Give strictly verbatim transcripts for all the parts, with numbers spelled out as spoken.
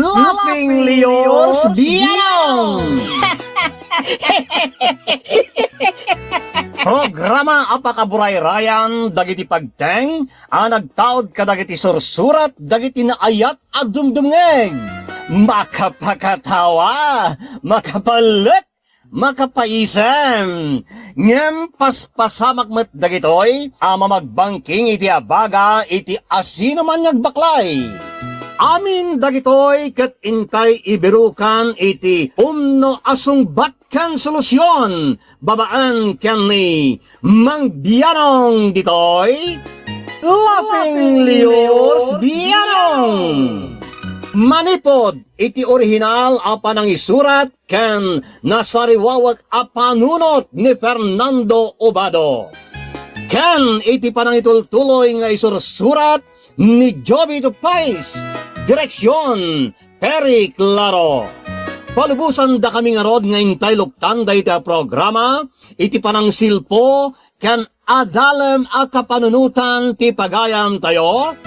Laughing Leos Bianong! Programa a pakaburayrayan dagiti pagteng a nagtaud kadagiti sursurat dagiti naayat a dumdumngeg. Makapakatawa, makapalek, makapaisem. Ngem paspasamak met dagitoy a mamagbangking iti abaga iti asinoman nga agbaklay. Amin dagitoy ket intay ibirukan iti umno a sungbat ken solusion babaen ken ni Mang Bianong ditoy Laughing Leos Bianong. Manipud iti orihinal a panangisurat ken nasariwawek a panunot ni Fernando Obado. Ken iti panangitultuloy nga isursurat ni Jovito Pais, direksyon, Perry Claro. Palubosandakami ngarud nga intay luktan dayta a programa iti panangsilpo ken adalem a kapanunotan ti pagayamtayo,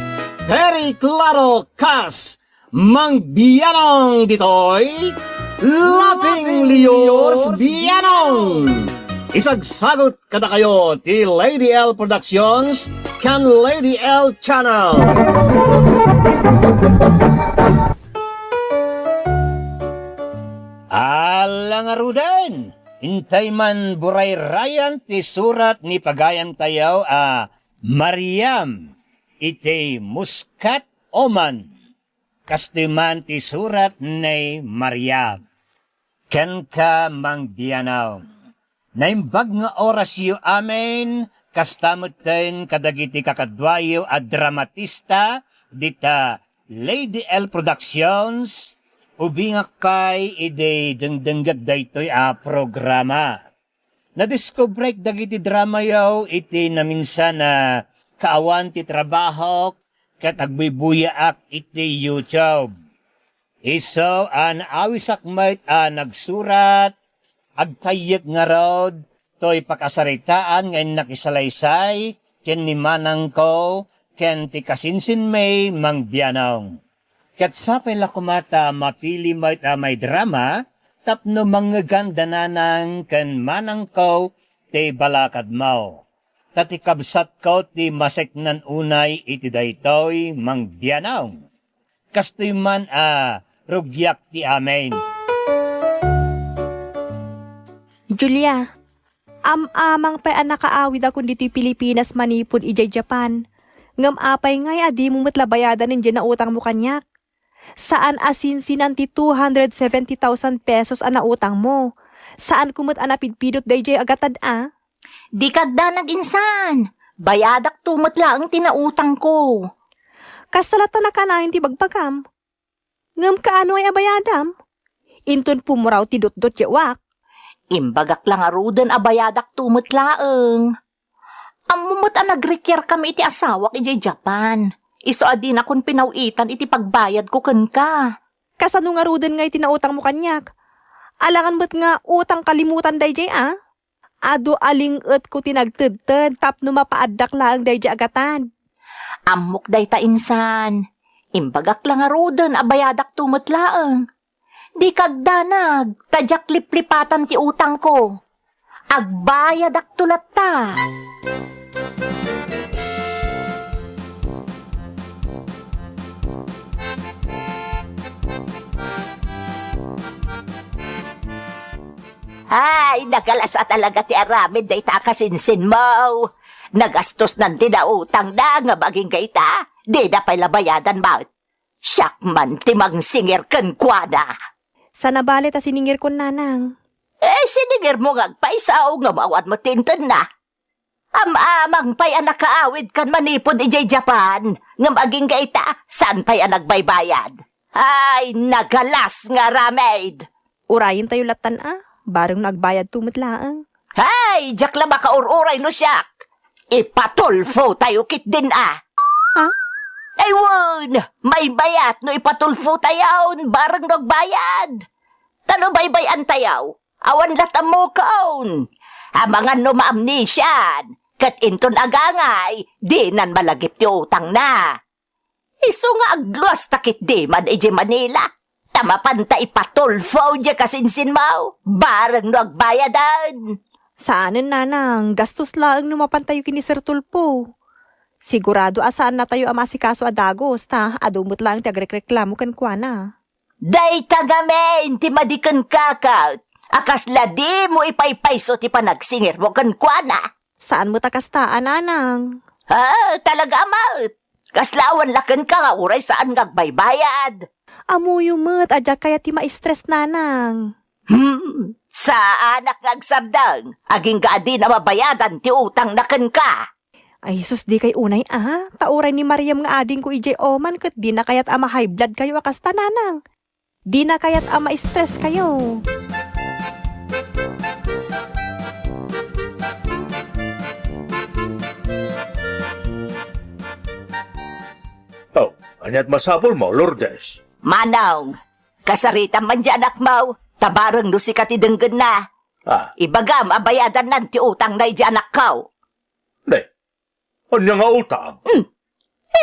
Perry Claro kas Mang Bianong ditoy, Laughing Leos Bianong. Isagsagut kadakayo ti Lady L Productions ken Lady L Channel. Ala ngaruden, intay man burayrayan ti surat ni pagayamtayo a Mariam iti Muscat, Oman. Kastoy man ti surat ni Mariam. Kenka, Mang Bianong. Naimbag nga orasyo amin, kasta metten kadagiti kakaduayo a dramatista dita Lady L Productions, ubingak pay idi dengdenggek daytoy a programa. Nadiskubrek dagiti dramayo iti naminsan a kaawan ti trabahok ket agbuybuyaak iti YouTube. Isu a naawisak met a nagsurat, agtayyek ngarud toy pakasaritaan nga innak isalaysay ken ni manangko ken ti kasinsinmi, Mang Bianong. Ket sapay la koma ta mapili met a maidrama tapno mangngegan da nanang ken manangko ti balakadmo. Ta ti kabsatko ti maseknan unay iti daytoy, Mang Bianong. Kastoy man a rugiak ti amin. Julia, am-amang pay a nakaawidakon ditoy Pilipinas manipud idiay Japan. Ngem apay ngay a dimo met la bayadanen diay nautangmo kaniak? Saan a sinsinan ti two hundred seventy thousand pesos a nautangmo. Saanko met a napidpidot daydiay a gatad a. Dika agdanag insan. Bayadakto met laeng ti nautangko. Kasta latta nakanayon ti bagbagam. Ngem kaano ay a bayadam? Inton pumuraw ti dutdot ti uwak. Imbagak la ngaruden a bayadakto met laeng. Ammo met a nagrekyarkami iti asawak idiay Japan. Isu a dinakon pinaw-itan iti pagbayadko kenka. Kasano ngaruden ngay ti nautangmo kaniak? Alangan met nga utang kalimutan daydiay a? Adu a ling-etko ti nagtedted tapno mapaaddak laeng daydiay a gatad. Ammok dayta insan. Imbagak la ngaruden a bayadakto met laeng. Dika agdanag, ta diak liplipatan ti utangko. Agbayadakto latta. Ay, nagalas a talaga ti aramid dayta a kasinsinmo. Nagastosnan ti nautangna ngem agingga ita, dida pay la bayadan met. Siak man ti mangsingir kenkuana. Saan a bale ta siningirkon, nanang. Eh, siningirmo nga agpayso ngem awan met ti intenna. Am-amang pay a nakaawidkan manipud idiay Japan, ngem agingga ita, saan pay a nagbaybayad. Ay, nagalas nga aramid! Urayentayo lattan a, bareng no agbayadto met laeng. Hay, diak la makaur-uray no siak. Ipatulfotayo ketdin a. Ha? Ay wen, maymayat no ipatulfotayon, bareng no agbayad. Ta no baybay-antayo, awan la't ammokon. Amangan no maamnesian, ket inton agangay, dinan malagip ti utangna. Isu nga agluasta ketdi man idiay Manila. Ta mapanta ipatulfo diay kasinsinmo, bareng no agbayadan. Saanen, nanang, gastos laeng no mapantayo ken ni Sir Tulfo. Sigurado a saannatayo a maasikaso a dagus, ta adu met laeng ti agrekreklamo kenkuana. Dayta ngamin ti madi kenka ket a kasla dimo ipaypayso ti panagsingermo kenkuana. Saan met a kasta a, nanang. Ah, talaga met. Kasla awan la kenka nga uray saan nga agbaybayad. Ammoyo met a diak kayat ti ma-stress, nanang. Hmm, saanak nga agsardeng, agingga a dina mabayadan ti utangna kenka. Ay, sus, dikay unay a, ta uray ni Mariam nga adingko idiay Oman ket dina kayat a ma-high blood kayo a kasta, nanang. Dina kayat a ma-stress kayo. Oh, ania't masapulmo, Lourdes? Manong, kasaritam man diay anakmo, ta bareng no sika ti denggenna. Ah. Ibagam a bayadannan ti utangna idiay anakko. Nay, ania nga utang? Hmm.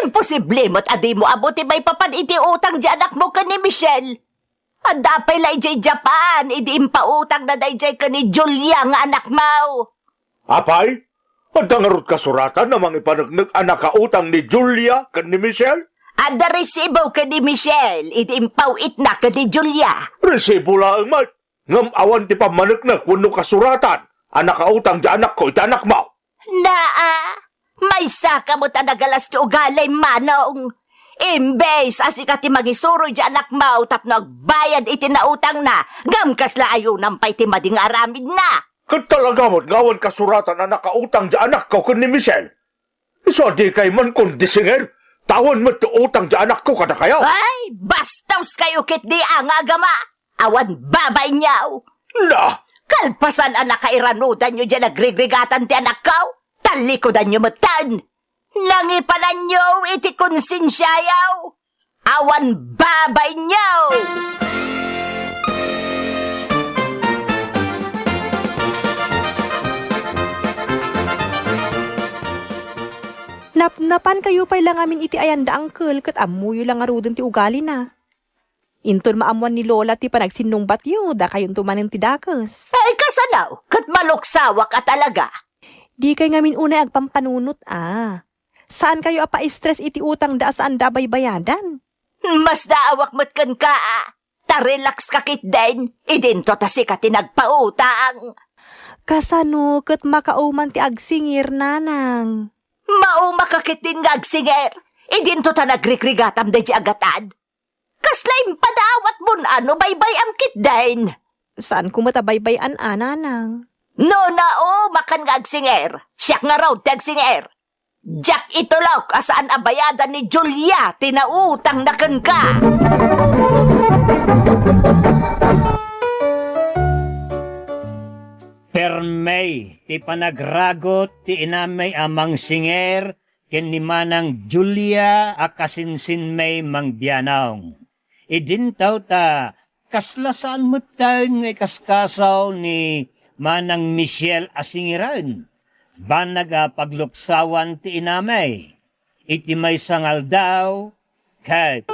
Imposible met a dimo ammo ti maipapan iti utang diay anakmo ken ni Michelle. Adda pay la idiay Japan idi impautangna daydiay ken ni Julia nga anakmo. Apay, adda ngarud kasuratan a mangipaneknek a nakautang ni Julia ken ni Michelle? Adda resibo ken ni Michelle idi impaw-itna ken ni Julia. Resibo laeng met. Ngem awan ti pammaneknek wenno kasuratan a nakautang ti anakko iti anakmo. Naa, maysaka met a nagalas ti ugalim, Manong. Imbes a sika ti mangisuro iti anakmo tapno agbayad iti nautangna, ngem kasla ayunam pay ti madi nga aramidna. Ket talaga met nga awan kasuratan a nakautang ti anakko ken ni Michelle. Isu a dikay man kondisinger, ta awan met ti utang ti anakko kadakayo. Ay, bastoskayo ketdi a nga agama! Awan babainyo! Na! Kalpasan a nakairanudanyo diay nagrigrigat ti anakko, talikudanyo metten! Nangipananyo iti konsensiayo! Awan babainyo! Napnapankayo pay la ngamin iti ayanda, angkel, ket ammoyo la ngaruden ti ugalina. Inton maammoan ni Lola ti panagsinnungbatyo, dakayonto manen ti dakes. Ay, kasano? Ket maluksawak a talaga. Dikay ngamin unay agpampanunot a. Saankayo a pa-stress iti utangda a saanda a baybayadan. Masdaawak met kenka a. Ta relax ka ketdin, idinto ta sika ti nagpautang. Kasano ket makauman ti agsinger, nanang? Mauma ka ketdin nga agsinger, idinto ta nagrikrigatam daydi a gatad. Kasla impadawatmon a no baybay-am ketdin? Saanko met a baybay-an a, nanang. No naumakan nga agsinger, siak ngarud ti agsinger. Diak itulok a saan a bayadan ni Julia ti nautangna kenka. Permi ti panagragut ti inami a mangsinger ken ni Manang Julia a kasinsinmi mangbianong. Idinto ta kasla saan metten nga ikaskaso ni Manang Michelle a singeren. Banag a pagluksawan ti inami. Iti maysa nga aldaw, ket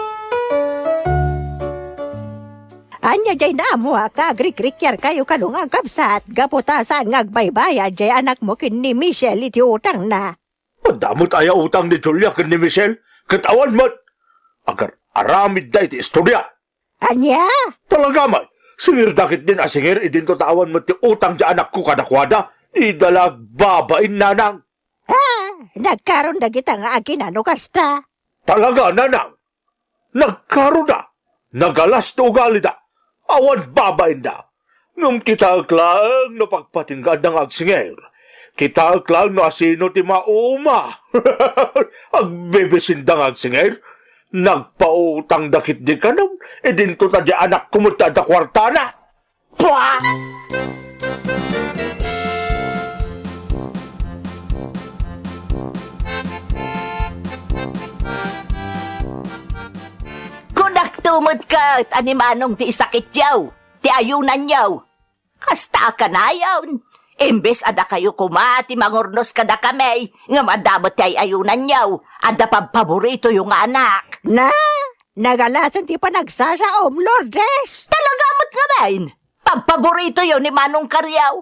Ania diay naammoak a agrikrikiarkayo kano nga agkabsat gapu ta saan nga agbaybayad diay anakmo ken ni Michelle iti utangna? Adda met aya utang ni Julia ken ni Michelle, ket awan met. Agar-aramidda iti istorya. Ania? Talaga met. Singirda ketdin a singer idinto ta awan met ti utang ti anakko kadakuada. Dida la agbabain, nanang. Ah, nagkaron dagita nga aginano kasta? Talaga, nanang. Nagkarona, nagalas ti ugalida, awan babainda. Ngem kitaek laeng no pagpatinggaanda nga agsinger. Kitaek laeng no asino ti mauma. Agbibisinda nga agsinger. Nagpautangda ketdi kanon, idinto ta diay anakko met ti adda kuartana. Pua! Kunakto met ket a ni Manong ti isakityo, ti ayunanyo. Kasta a kanayon, imbes a dakayo koma ti mangurnos kadakami, ngem adda met ti ay-ayunanyo, adda pabpaboritoyo nga anak. Na? Nagalasen ti panagsasaom, Lourdes! Talaga met ngamin! Pagpaboritoyo ni Manong Kariaw.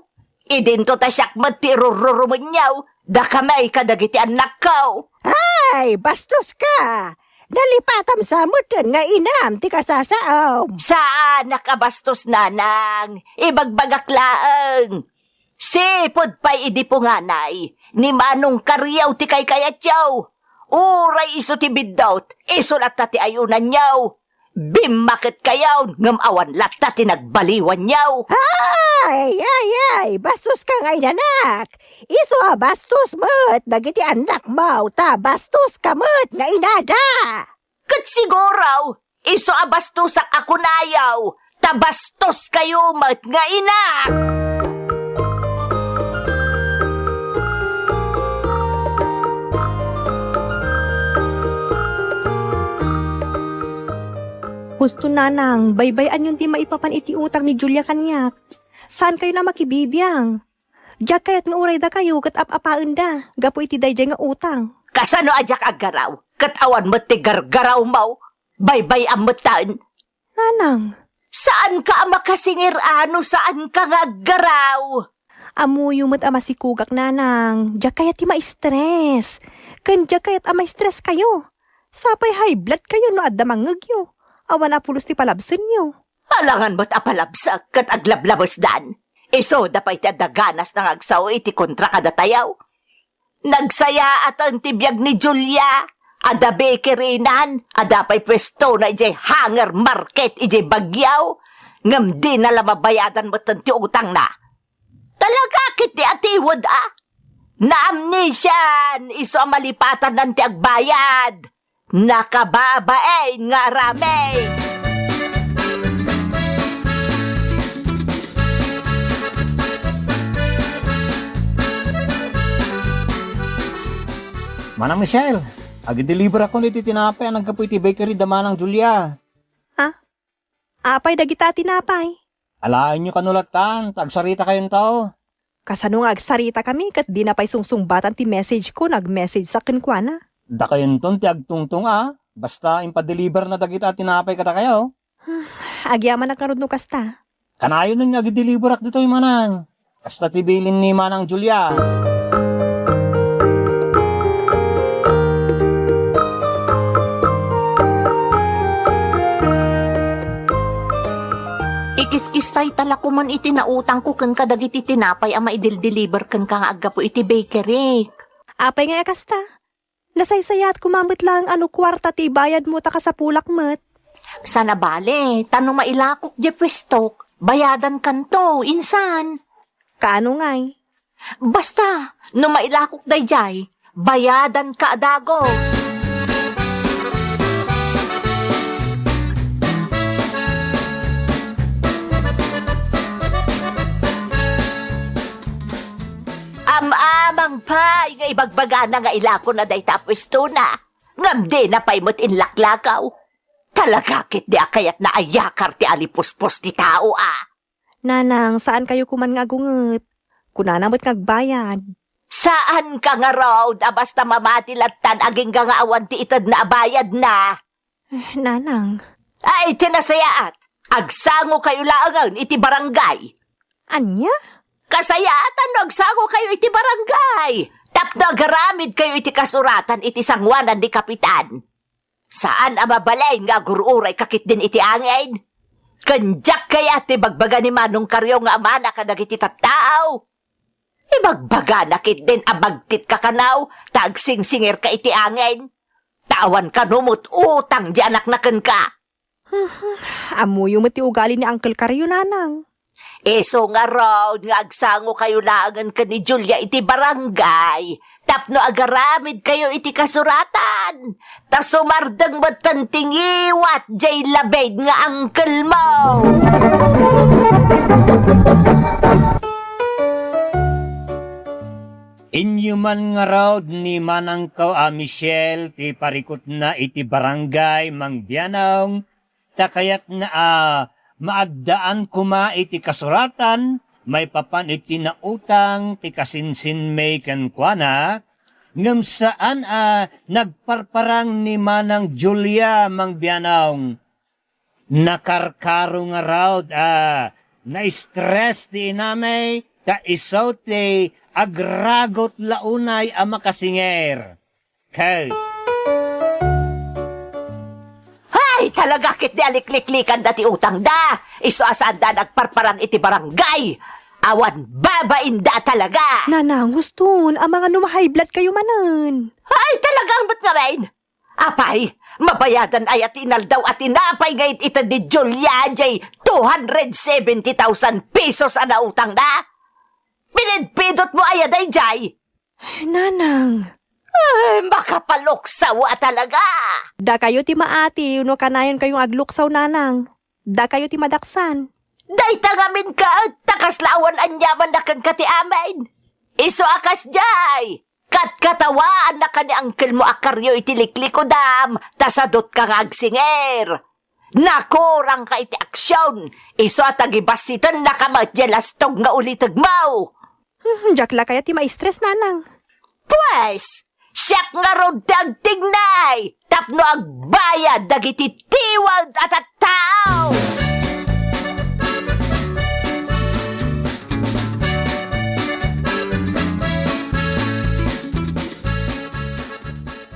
Idinto ta siak met ti irurrurumenyo, dakami kadagiti annakko. Ay, bastos ka! Nalipatam sa metten nga inam ti kasasaom. Saanak a bastos, nanang. Ibagbagak laeng. Sipud pay idi punganay, ni Manong Kariaw ti kaykayatyo. Uray isu ti biddut, isu latta ti ayunanyo. Bimmaketkayon, ngem awan latta ti nagbaliwanyo. Ay, ay, ay, bastos ka nga inanak. Isu a bastos met dagiti annakmo, ta bastos ka met nga inada. Ket siguro, isu a bastosak a kunayo, ta bastoskayo met nga ina. Husto, nanang, baybay-anyon ti maipapan iti utang ni Julia kaniak. Saankayon a makibibiang. Diak kayat nga uray dakayo ket ap-apaenda gapu iti daydiay nga utang. Kasano a diak aggaraw? Ket awan met ti gargarawmo? Baybay-am metten. Nanang. Saanka a makasingir a no saanka nga aggaraw? Ammoyo met a masikugak, nanang. Diak kayat ti ma-stress. Ken diak kayat a ma-stress kayo. Sapay high blood kayo no adda mangngegyo. Awan a pulos ti palabsenyo. Alangan met a palabsek ket aglablabesdan. Isuda pay ti adda ganasna nga agsao iti kontra kadatayo. Nagsayaaten ti biag ni Julia. Adda bakerynan, adda pay puestona idiay Hanger Market idiay Baguio. Ngem dina la mabayadan metten ti utangna. Talaga ketdi a tiwed a. Naamnesian, isu a malipatanan ti agbayad. Nakababain nga aramid. Manang Michelle, agdeliverakon iti tinapay a naggapu iti bakery da Manang Julia. Ha? Apay dagita a tinapay? Alaenyo kano lattan, ta agsaritakayon. Kasano nga agsaritakami ket dina pay sungsungbatan ti message ko, nag-message sa kenkuana? Dakayonton ti agtungtong a, basta impadeliverna dagita a tinapay kadakayo. Agyamanak ngarud no kasta. Kanayon nga agdeliverak ditoy, manang. Kasta ti bilin ni Manang Julia. Ikiskisay ta la koman iti nautangko ken kadagiti tinapay a maideldeliver kenka nga aggapu iti bakery. Apay nga kasta? Nasaysayaat koma met laeng a no kuarta ti ibayadmo ta kasapulak met. Saan a bale, ta no mailakok diay puestok, bayadankanto, insan. Kaano ngay? Basta, no mailakok daydiay, bayadanka a dagos. Am-amang pay nga ibagbagana nga ilakona dayta a puestona, ngem dina pay met inlaklakaw. Talaga ketdi a kayatna a yakar ti alipuspos ti tao a. Nanang, saankayo koman nga agunget. Kunana met nga agbayad. Saanka ngarud a basta mamati lattan agingga nga awan ti itedna a bayadna? Eh, nanang. Ay, ti nasayaat, agsangokayo laengen iti barangay. Ania? Kasayaatan no agsangokayo iti barangay tapno agaramidkayo iti kasuratan iti sangoanan ni Kapitan. Saan a mabalin nga agur-urayka ketdin iti angin? Ken diak kayat ti ibagbaga ni Manong Kario nga amana kadagiti tattao. Ibagbagana ketdin a bagtitka kano ta agsingsingirka iti angin. Ta awan kano met utang ti anakna kenka. Ammoyo met ti ugali ni Uncle Kario, nanang. Isu ngarud nga agsangokayo laengen ken ni Julia iti barangay tapno agaramidkayo iti kasuratan, ta sumardeng metten ti ngiwat diay labid nga uncle mo. Inyo man ngarud ni manangko a Michelle ti parikutna iti barangay mangbianong ta kayatna a maaddaan koma iti kasuratan maipapan iti nautang ti kasinsinmi kenkuana, Ngem saan a nagparparang ni Manang Julia, Mang Bianong. Nakarkaro ngarud a na-stress ti inami, ta isu ti agragot la unay a makasinger. Ket Ay, talaga ket di alikliklikan da ti utang da. Isu a saan da nagparparang iti barangay. Awan babain da talaga. Nanang, huston, amangan no ma-high blood kayo manen. Ay, talaga met ngamin. Apay, mabayadan aya ti inaldaw a tinapay nga it-ited ni Julia jay two hundred seventy thousand pesos a nautang da? Pinidpidot mo aya dayjay? Nanang. Ay, makapaluksaw a talaga! Dakayo ti maati no kanayon kayong agluksaw, nanang. Dakayo ti madaksan. Dayta ngamin ket, ta kasla awan aniamanna kenka ti amin. Isu a kasdiay, katkatawaannaka ni angkelmo a Karyo iti liklikudam, ta sadutka nga agsinger. Nakurangka iti aksion, isu a tagibassitennaka met diay lastog nga ulitegmo. Hmm, diak la kayat ti ma-stress, nanang. Pues, siak ngarud ti agtignay tapno agbayad dagiti tiwed a tattao.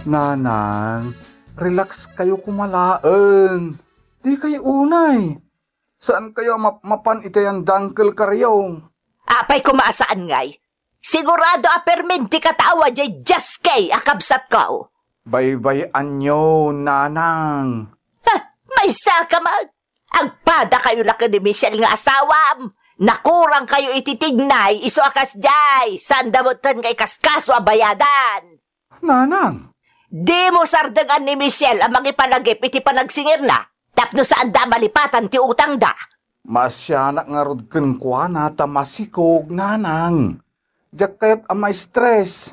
Nanang, relax kayo koma laeng. Dikay unay. Saan kayo a map-, mapan iti ayan da Uncle Karyo? Apay koma a saan ngay? Sigurado a permin ti katawa jay Jaskey a kabsatko. Baybay-anyo, nanang. Ha, maysa ka met. Agpada kayo la ken ni Michelle nga asawam. Nakurang kayo iti tignay, isu a kasdiay. Saan da metten nga ikaskaso a bayadan. Nanang! Dimo sardengan ni Michelle a mangipalagip iti panagsingerna, tapno saan da a malipatan ti utangda. Maasianak ngarud kenkuana ta masikog, nanang. Diak kayat a ma-stress.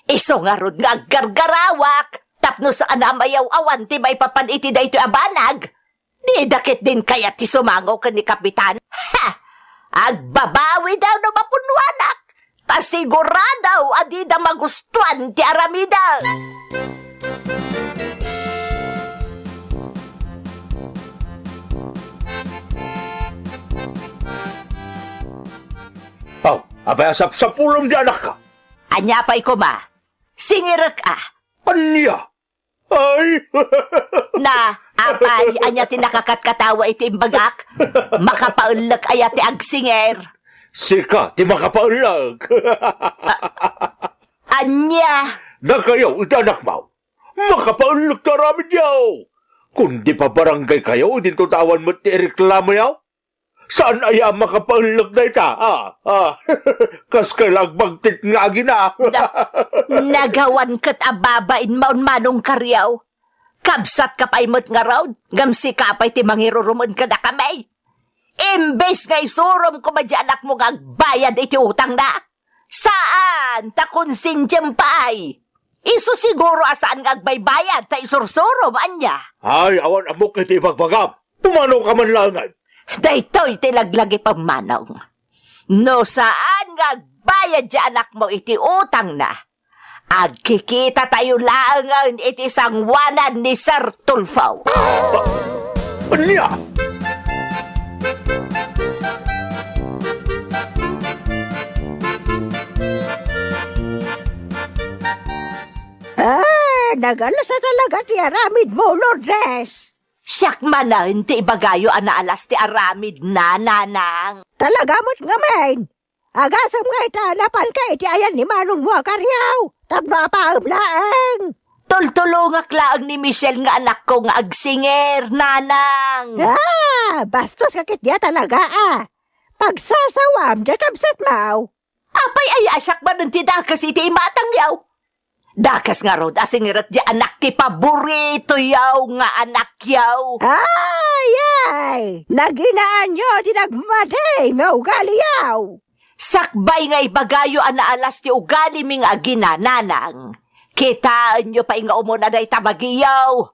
Isu ngarud nga aggargarawak, tapno saan a mayaw-awan ti maipapan iti daytoy a banag. Dida ketdin kayat ti sumango ken ni Kapitan. Ha! Agbabawi daw no mapunnoanak. Ta sigurado a dida magustuan ti aramidek. Aw, apay a sapsapulem ti anakka? Ania pay koma? Singirek a. Ania? Ay! Na, apay, ania ti nakakatkatawa iti imbagak? Makapaellek aya ti agsinger? Sika ti makapaellek. Ania? Dakayo iti anakmo. Makapaellek ti aramidyo. Kundi pabarangay kayo, idinto ta awan met ti ireklamoyo. Saan aya a makapaellek dayta? Ah, ah. Kas kay la agbagtit nga agina. Na-, nagawan ket a babain maun Manong Karyo. Kabsatka pay met ngarud, ngem sika pay ti mangirurum ken kadakami. Imbes nga isurom koma di anakmo nga agbayad iti utangna, saan ta konsensiam pay. Isu siguro a saan nga agbaybayad ta isursurom, ania? Ay, awan ammok iti ibagbagam. Pumanoka man laengen. Daytoy ti laglagipem, Manong. No saan nga agbayad ti anakmo iti utangna, agkikitatayo laengen iti sangoanan ni Sir Tulfo. Ania? Ah, nagalasa talaga ti aramidmo, Lourdes. Siak manen ti ibagayo a naalas ti aramidna, nanang. Talaga met ngamin. Agasem nga ita, napanka iti ayan ni manongmo a Karyo, tapno apaem laeng. Tultulongak laeng ni Michelle nga anakko nga agsinger, nanang. Ah, bastos ka ketdi a talaga, a. Pagsasawam, diay kabsatmo. Apay aya a siak manen ti dakes iti imatangyo? Dakes ngarud a singirek diay anak ti paboritoyo nga anakyo. Ay, ay! Naginaanyo ti nagmadi nga ugaliyo! Sakbay nga ibagayo a naalas ti ugalimi nga agina, nanang, kitaenyo pay nga umuna dayta magiyo.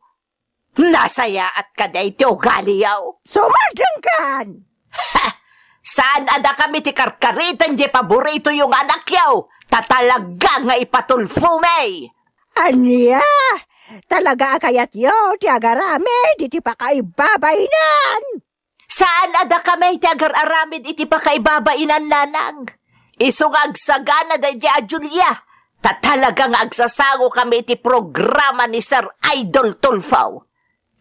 Nasayaat kadi ti ugaliyo. Sumardengkan! Ha! Saan a dakami ti karkariten diay paboritoyo nga anakyo, Ta talaga nga ipatulfo mi! Ania? Talaga a kayatyo ti agaramid iti pakaibabainan? Saan a dakami ti agar-aramid iti pakaibabainan, nanang. Isu nga agsagana daydiay a Julia, ta talaga nga agsasango kami iti programa ni Sir Idol Tulfo.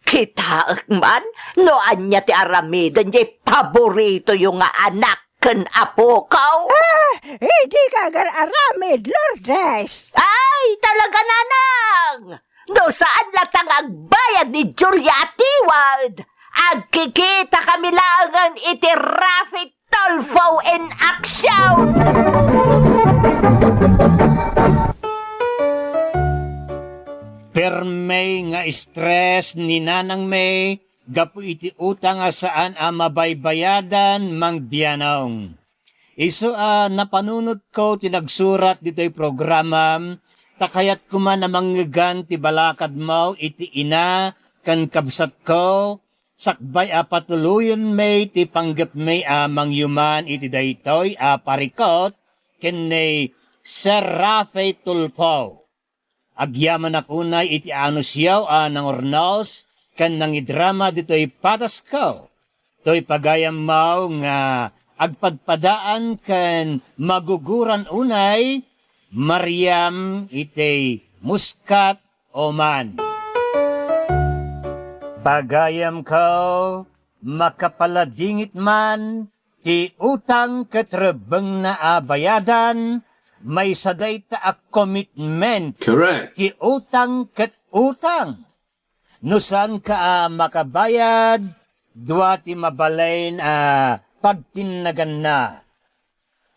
Kitaek man no ania ti aramiden diay paboritoyo nga anak ken apoko. Ah, idi ka agar-aramid, Lourdes. Ay, talaga, nanang! No saan latta nga agbayad ni Julia a tiwed, agkikita kami laengen iti Raffy Tulfo in action! Permi nga stress ni Nanang May gapu iti utang a saan a mabaybayadan, Mang Bianong. Isu a napanunotko ti nagsurat ditoy programam, ta kayatko man a mangngegan ti balakadmo iti ina ken kabsatko, sakbay a patuloyenmi ti panggepmi a mangyuman iti daytoy a parikut ken ni Sir Raffy Tulfo. Agyamanak unay iti anusyo a nangurnos ken nangidrama ditoy patasko. Toy pagayammo nga agpadpadaan ken maguguran unay, Mariam iti Muscat, Oman. Pagayamko, makapaladingit man ti utang ket rebbengna a bayadan, maysa dayta a commitment. Correct. Ti utang ket utang. No saanka a makabayad, dua ti mabalin a pagtinnaganna.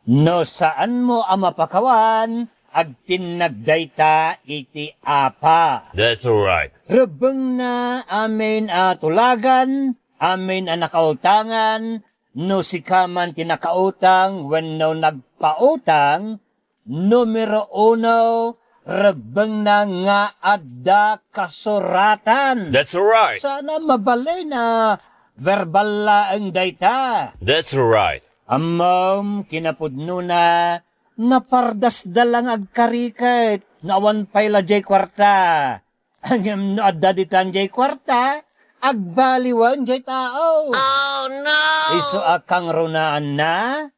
No saanmo a mapakawan, agtinnag dayta iti Apa. That's all right. Rebbengna amin a tulagan, amin a nakautangan, no sika man ti nakautang wenno nagpautang, numero uno, rebbengna nga adda kasuratan. That's right. Sana mabalin a verbal laeng dayta. That's right. Ammom, kinapudnona, napardasdal la nga agkariket, no awan pay la diay kuarta. Ngem no adda ditan diay kuarta, agbaliwen diay tao. Oh, no! Isu a kangrunaanna,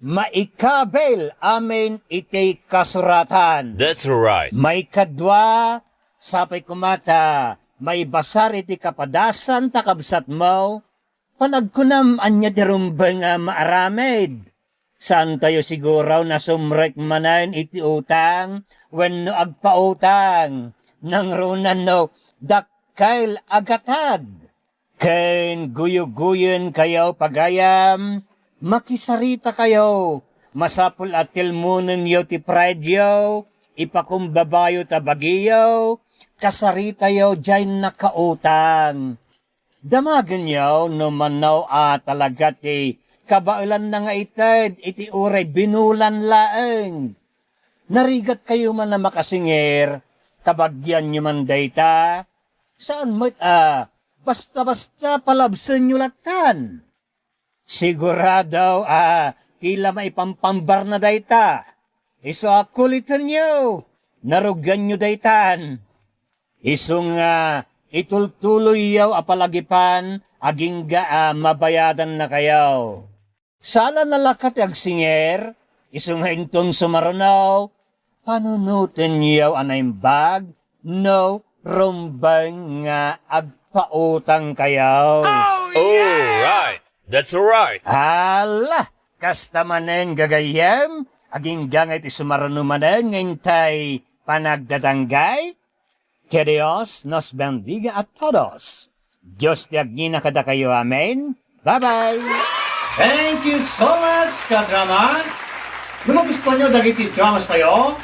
maikabil amin iti kasuratan. That's right. Maikadua, sapay koma ta maibasar iti kapadasan ta kabsatmo, panagkunam ania ti rumbeng a maaramid. Saantayo siguro nasumrek manen iti utang wenno agpautang, nangrunan no dakkel a gatad. Ken guyuguyenkayo, pagayam, makisaritakayo. Masapul a tilmonenyo ti pride-yo, ipakumbabayo ta bagiyo, kasaritayo diay nakautang. Damagenyo no mano a talaga ti kabaelanna nga ited iti uray binulan laeng. Narigatkayo man a makasingir, kabagianyo man dayta, saan met a basta-basta palabsenyo lattan. Sigurado a ti la maipampambarna dayta. Isu a kulitenyo, narugianyo daytan. Isu nga itultuloyyo a palagipan agingga a mabayadannakayo. Saan a nalaka ti agsingir, isu nga inton sumaruno, panunotenyo a naimbag no rumbeng nga agpautangkayo. Oh, yeah! All right. That's right. Hala, kasta manen gagayyem, agingga nga iti sumaruno manen nga intay panagdadanggay. Que Dios nos bendiga a todos. Dios ti agngina kadakayo. Amen. Bye-bye. Thank you so much, kadrama. No magustuhan nyo dagiti dramas tayo,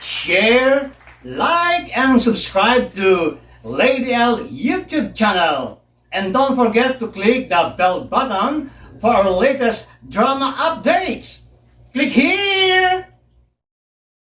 share, like, and subscribe to Lady L YouTube channel. And don't forget to click the bell button for our latest drama updates. Click here!